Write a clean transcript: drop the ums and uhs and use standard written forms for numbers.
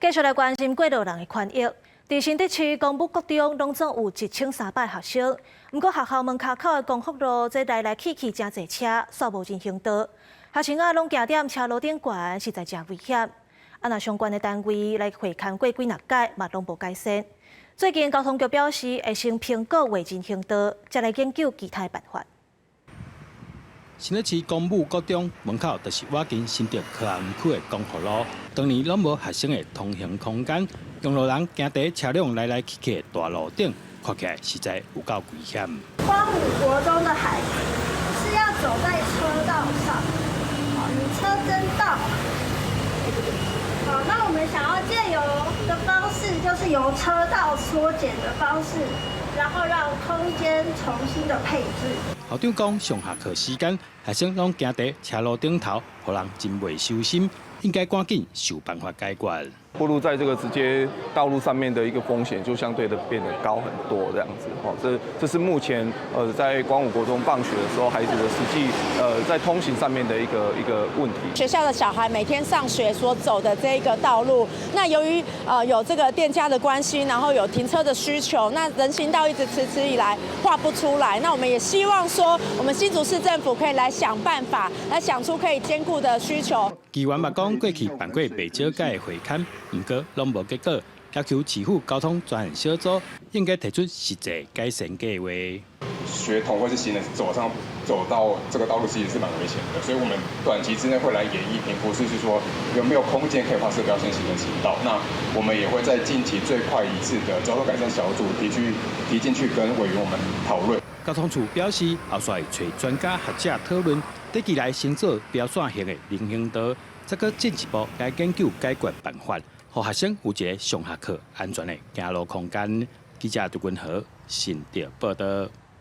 繼續來關心過路人的權益。佇新竹市光武國中，攏總有1300學生。毋過學校門跤口的光復路，這來來去去誠濟車，煞無人行道。學生仔攏行踮車路頂懸，實在誠危險。啊，若相關的單位來會勘過幾若擺，嘛攏無改善。最近交通局表示，會先評估畫人行道，再來研究其他辦法。新竹市光武國中門口就是倚近新竹科學園區的光復路，當年攏無學生的通行空間，用路人行佇車輛來來去去的大路頂，看起來實在有夠危險。光武國中的孩子是要走在車道上，好，你車真到。好，那我們想要借由的方式，就是由車道縮減的方式，然後讓空間重新的配置。校長講，上下課時間，學生攏行佇車路頂頭，予人真袂收心，應該趕緊想辦法解決。暴露在這個直接道路上面的一個風險就相對的變得高很多，這樣子，哦，這是目前在光武國中放學的時候，孩子的實際在通行上面的一個問題。學校的小孩每天上學所走的這個道路，那由於有這個店家的關係，然後有停車的需求，那人行道一直遲遲以來畫不出來。那我們也希望說，我們新竹市政府可以來想辦法，來想出可以兼顧的需求。議員嘛講，過去辦過袂少擺的會勘，毋過攏無結果，要求市府交通專案小組應該提出實際改善計劃。學童或是行人走上走到這個道路，其實是蠻危險的，所以我們短期之內會來研議評估，是說有沒有空間可以劃設標線型人行道。那我們也會在近期最快一次的交通改善小組提進去跟委員我們討論。交通處表示，後續會揣專家學者討論，短期內先做標線型的人行道，再閣進一步來研究解決辦法，予學生有一個上下課安全的行路空間。記者杜君和新竹報道。